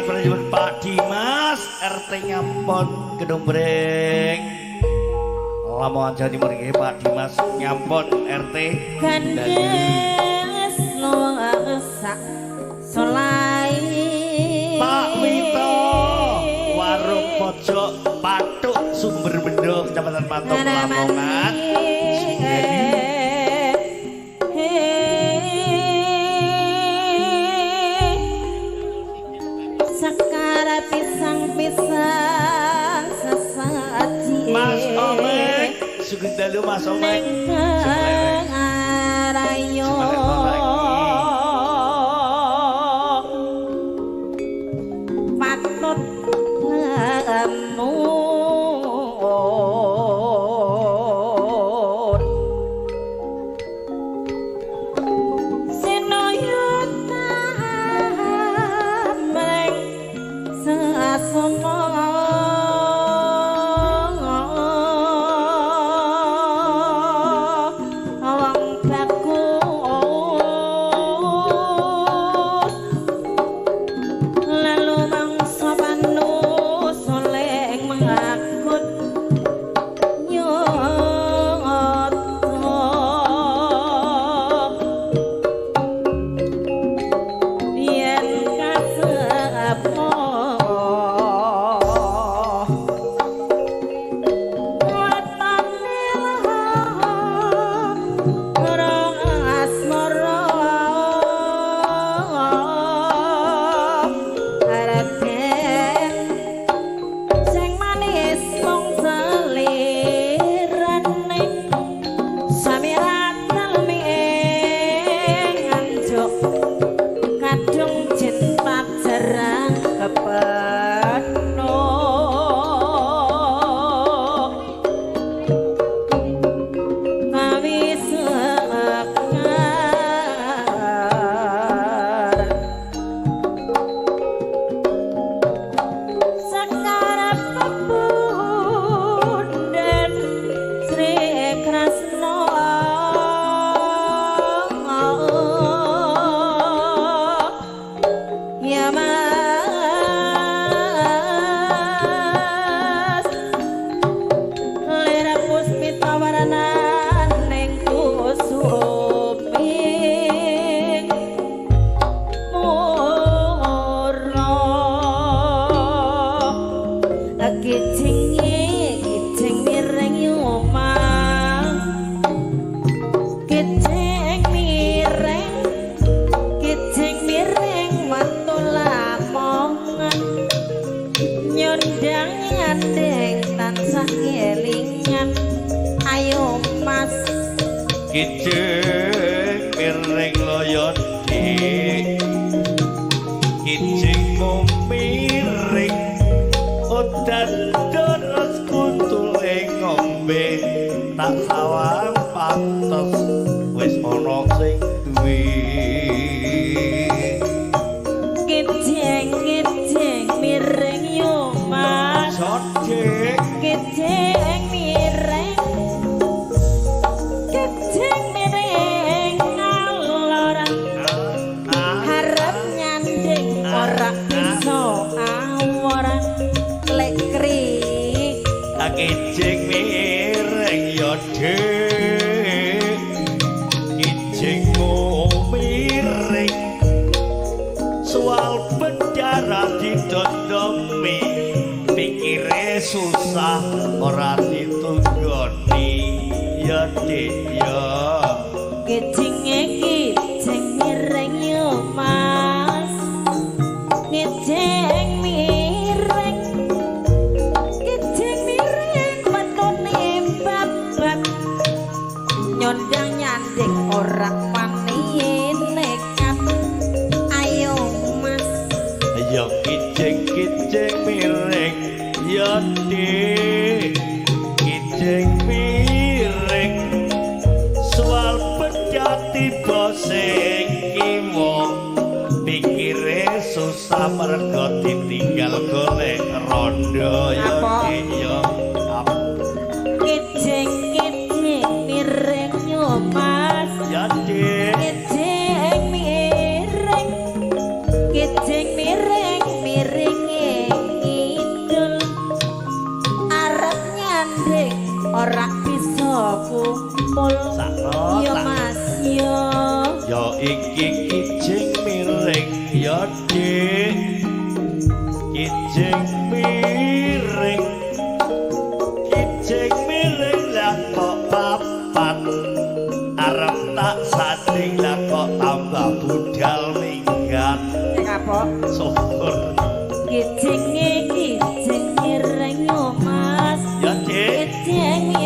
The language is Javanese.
Nggih katur Pak Dimas RT Ngampon Kedungbreng Lamongan Jawa Timur nggih Pak Dimas Ngampon RT Gandes sak solai Pak Wito Warung Pojok Patuk Sumber Bendo Kecamatan Patok Lamongan. Sekara pisang-pisang sesaji Mas Omek sugeng dalu Mas Omek. Patut nemu Kijing miring loyo dik, kijingmu miring udan terus kuntule ngombe tak sawang pantes wis ana sing duwe. Kijing kijing miring yo Mas, kijing miring, kijing miring ngalor harep nyanding ora iso awor lek kri. Kijing miring yo dik, kijingmu miring soal penjara didondomi pikire susah ora ditunggoni ya dik ya. Kijinge kijing miring yo Mas, kijing miring, kijing miring wetone babat nyondang nyanding ora wani nekat. Ayo Mas. Ya kijing kijing miring ya dik, kijing miring soal pejati sing kiwa pikire susah mergo ditinggal golek rondo ya dik ya. Kijing kijing miring yo Mas ya dik, kijing miring, kijing miring miring sanding ora bisa kumpul. Sakno, Ya sakno. Mas ya. Ya iki kijing miring ya Dik. Kijing miring. Kijing miring lah kok papat. Arep tak sanding lah kok tambah budal minggat. Nek apa? Syukur. Kijinge kijing miring yo Mas. Ya Dik. Kijing